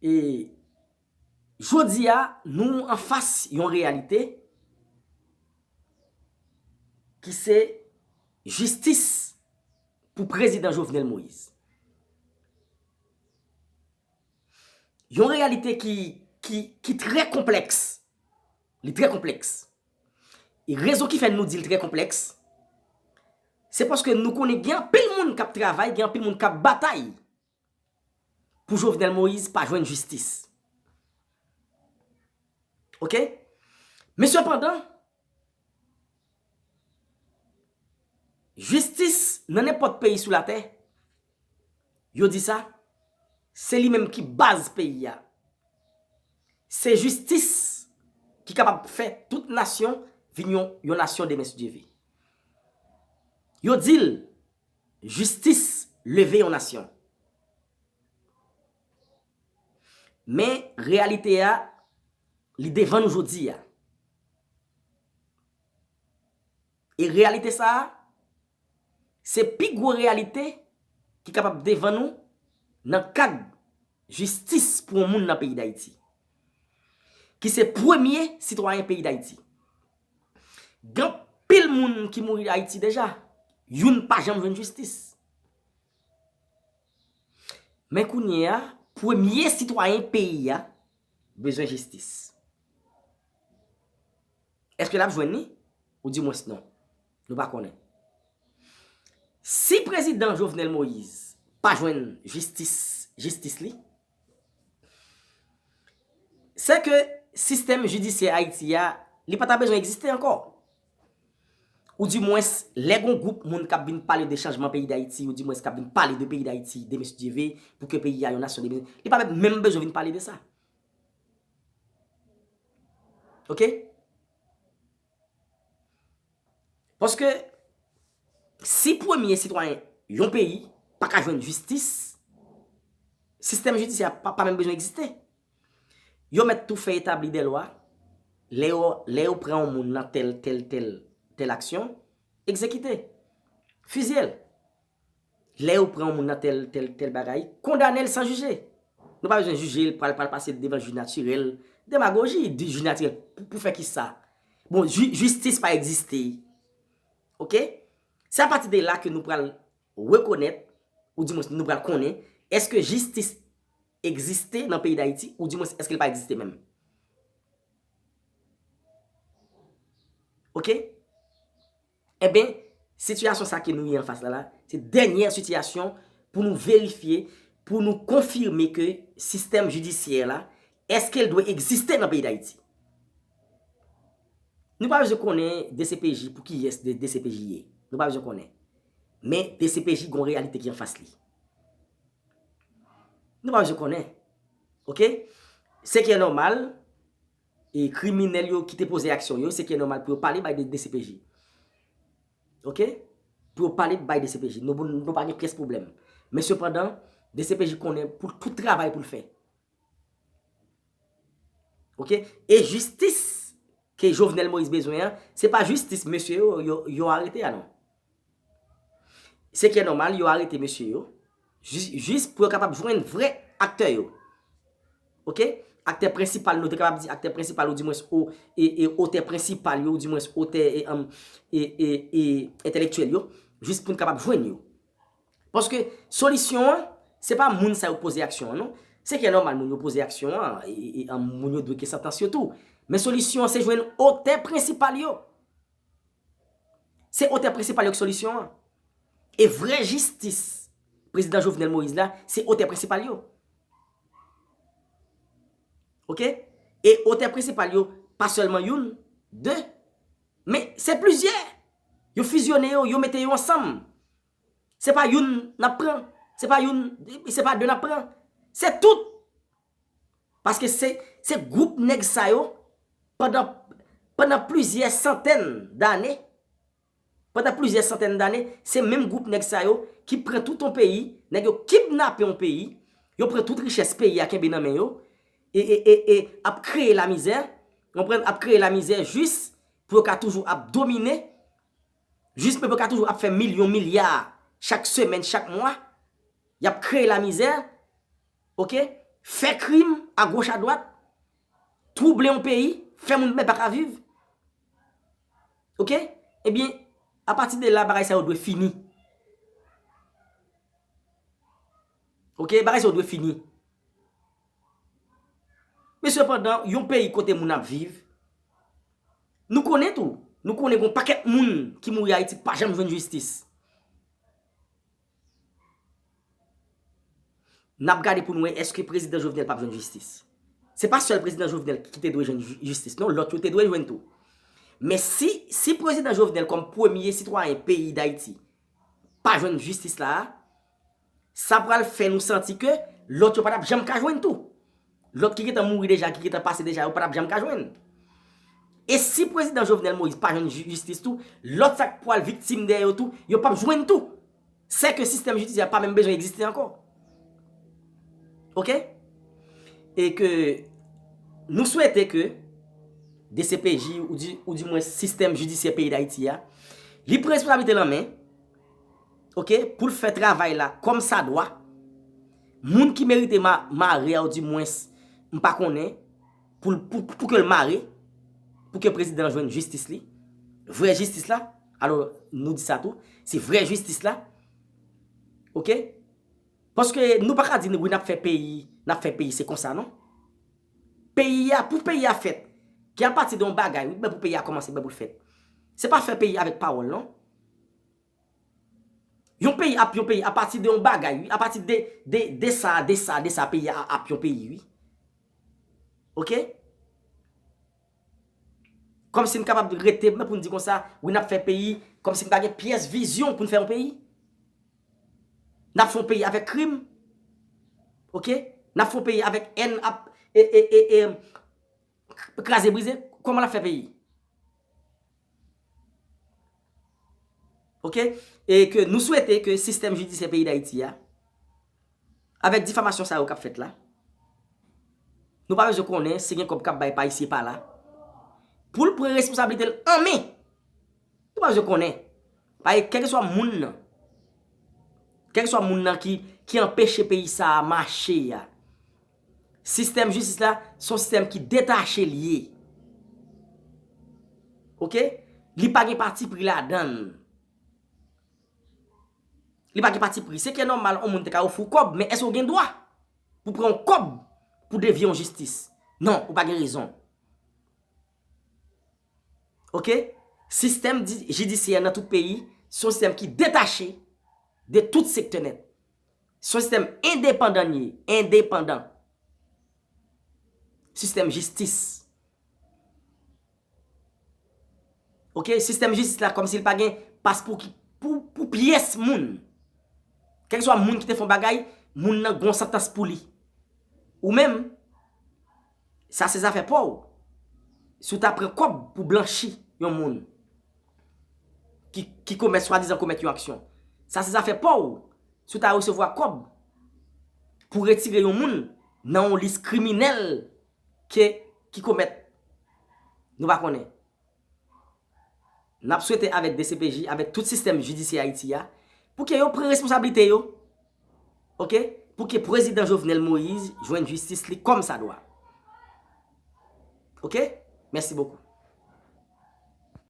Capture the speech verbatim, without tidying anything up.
E jodi a, nou anfas yon reyalite ki se jistis pou prezidan Jovenel Moïse. Yon reyalite ki, ki, ki trè konplèks. Li trè konplèks. E rezon ki fè nou di l trè konplèks, se paske nou konnen gen anpil moun k ap travay, gen anpil moun k ap batay pou Jovenel Moïse pa jwenn jistis. Oke? Men sepandan, jistis nan nenpòt peyi sou latè, yo di sa, se li menm ki baz peyi a. Se jistis ki kapab fè tout nasyon vin yon, yon nasyon demen si Dye ve. Yo di l, jistis leve yon nasyon. Men reyalite a, li devan nou jodi a. E reyalite sa a, se pi gwo reyalite ki kapab devan nou nan kad jistis pou yon moun nan peyi Dayiti, ki se premye sitwayen peyi Dayiti. Gen anpil moun ki mouri Ayiti deja, youn pa janm jwenn jistis. Men kounye a, premye sitwayen peyi a bezwen jistis. Èske l ap jwenn li? Ou dimwens non. Nou pa konnen. Si prezidan Jovenel Moïse pa jwenn jistis, jistis li, se ke sistèm jidisyè Ayiti a, li pa ta bezwen egziste ankò. Ou dimwens, lè gon gwoup moun k ap vin pale de chanjman peyi Dayiti, ou dimwens k ap vin pale de peyi Dayiti, demen si Dye ve, pou ke peyi a yon nasyon demen, li pa menm bezwen vin pale de sa. Oke? Paske si premye sitwayen yon peyi pa ka jwenn jistis, sistèm jidisyè a pa, pa menm bezwen egziste. Yo mèt tou fè etabli de lwa, lè yo, lè yo pran yon moun nan tèl, tèl, tèl, tèl aksyon, egzekite, fizye l. Lè yo pran yon moun nan tèl, tèl, tèl bagay, kondane l san jije. Nou pa bezwen jije l, pral, pral pase l devan jij natirèl. Demagoji, di jij natirèl. Pou, pou fè kisa? Bon, ji-, jistis pa egziste. Oke? Se apati de la ke nou pral rekonèt, ou dimwens nou pral konnen, èske jistis egziste nan peyi Dayiti, ou dimwens èske l pa egziste menm? Oke? Enben, sitiyasyon sa ke nou ye anfas la la, se dènyè sitiyasyon pou nou verifye, pou nou konfime ke sistèm jidisyè la, èske l dwe egziste nan peyi Dayiti? Nou pa bezwen konnen D C P J pou kiyès de-, D C P J ye. Nou pa bezwen konnen. Men D C P J gon reyalite ki anfas li. Nou pa bezwen konnen. Oke? Se ki nòmal, e kriminèl yo ki te poze aksyon yo, se ki nòmal pou yo pale bay de D C P J. Oke? Pou yo pale bay D C P J. Nou, nou pa gen pyès pwoblèm. Men sepandan, D C P J konnen pou tout travay pou l fè. Oke? E jistis ke Jovenel Moïse bezwen an, se pa jistis mesye yo, yo, yo arete a non. Se ki nòmal, yo arete mesye yo, jis, jis pou yo kapab jwenn vrè aktè yo. Oke? Aktè prensipal, nou te kapab di aktè prensipal, ou dimwens o, e, e, otè prensipal yo, ou dimwens otè, e, anm, e, e, e, entèlektyèl yo, jis pou n kapab jwenn yo. Paske solisyon an, se pa moun sa yo poze aksyon an, non. Se ki nòmal, moun yo poze aksyon an, e, e, e, anm, moun yo dwe gen santans yo tou. Men solisyon an, se jwenn otè prensipal yo. Se otè prensipal yo ki solisyon an. E vrè jistis prezidan Jovenel Moïse la, se otè prensipal yo. Oke? E otè prensipal yo, pa sèlman youn, de, men se plizyè. Yo fizyone yo, yo mete yo ansanm. Se pa youn n ap pran, se pa youn, se pa de n ap pran. Se tout. Paske se, se gwoup nèg sa yo, pandan, pandan plizyè santèn dane, pandan plizyè santèn dane, se menm gwoup nèg sa yo ki pran tout yon peyi, nèg yo kidnape yon peyi, yo pran tout richès peyi a kenbe nan men yo, e, e, e, e ap kreye lamizè, konprann, ap kreye lamizè jis pou yo ka toujou ap domine, jis pou yo ka toujou ap fè milyon, milya chak semèn, chak mwa, y ap kreye lamizè, oke? fè krim a goch a dwat, twouble yon peyi, fè moun bè pa ka viv. Oke? Ebyen, apati de la, bagay sa yo dwe fini. Oke? Bagay sa yo dwe fini. Men sepandan, yon peyi kote moun ap viv, nou konnen tou, nou konnen gon pakèt moun ki mouri Ayiti pa janm jwenn jistis. N ap gade pou n wè èske prezidan Jovenel p ap jwenn jistis. Se pa sèl prezidan Jovenel ki te dwe jwenn ju- jistis, non, lòt yo te dwe jwenn tou. Men si, si prezidan Jovenel kòm premye sitwayen peyi Dayiti pa jwenn jistis la a, sa pral fè nou santi ke lòt yo pa t ap janm ka jwenn tou. Lòt ki gentan mouri deja, ki gentan pase deja, yo pa t ap janm ka jwenn. E si prezidan Jovenel Moïse pa jwenn ju- jistis tou, lòt sa k pral viktim dèyè yo tou, yo p ap jwenn tou. Sè ke sistèm jidisyè pa menm bezwen egziste ankò. Oke? E ke nou swete ke D C P J, ou di, ou di mwen sistèm jidisyè peyi Dayiti a, li pran responsablite l an men, oke, pou l fè travay la kòm sa dwa. Moun ki merite ma- mare a, ou di mwens, m pa konnen, pou, l- pou, pou ke l mare, pou ke prezidan jwenn jistis li, vrè jistis la. Alò, nou di sa tou, se vrè jistis la. Oke? Paske nou pa ka di, wi, n ap fè peyi, n ap fè peyi, se konsa, non. Peyi a, pou peyi a fèt, ki apati de yon bagay, wi, men pou peyi a kòmanse, men pou l fèt. Se pa fè peyi avèk pawòl, non. Yon peyi ap yon peyi apati de yon bagay, wi. Apati de, de, de sa, de sa, de sa, peyi a ap yon peyi, wi. Oke? Kòmsi n kapab rete, men pou n di konsa, wi, n ap fè peyi, kòmsi n pa gen pyès vizyon pou n fè yon peyi. N ap fè yon peyi avèk krim. Oke? N ap fè yon peyi avèk èn, ap, e, e, e, e, kraze brize. Kòman n ap fè peyi? Oke? E ke nou swete ke sistèm jidisyè peyi Dayiti a, avèk difamasyon sa yo k ap fèt la, nou pa bezwen konnen si gen kòb k ap bay pa isi e pa la, pou l pran responsablite l an men. Nou pa bezwen konnen. Paske kèlkeswa moun nan, kèlkeswa moun nan ki, ki anpeche peyi sa a mache a, sistèm jistis la, se yon sistèm ki detache l ye. Oke? Li pa gen patipri ladan l. Li pa gen patipri. Se ke nòmal, yon moun te ka ofri w kòb, men èske w gen dwa pou pran yon kòb pou devye yon jistis? Non, ou pa gen rezon. Oke? Sistèm di- jidisyè nan tout peyi, se yon sistèm ki detache de tout sektè nèt. Se yon sistèm endepandan l ye, endepandan. Sistèm jistis. Oke? Sistèm jistis la kòmsi l pa gen pas pou ki, pou, pou pyès moun. Kèlkeswa moun ki te fè yon bagay, moun nan gon santans pou li. Ou menm, sa se zafè pa w. Si w ta pran kòb pou blanchi yon moun ki, ki komèt, swadizan komèt yon aksyon, sa se zafè pa w. Si w ta resevwa kòb pou retire yon moun nan yon lis kriminèl ke, ki komèt, nou pa konnen. N ap swete avèk D C P J, avèk tout sistèm jidisyè Ayiti a, pou ke yo pran responsablite yo, oke, pou ke prezidan Jovenel Moïse jwenn jistis li kòm sa dwa. Oke? Mèsi bokou.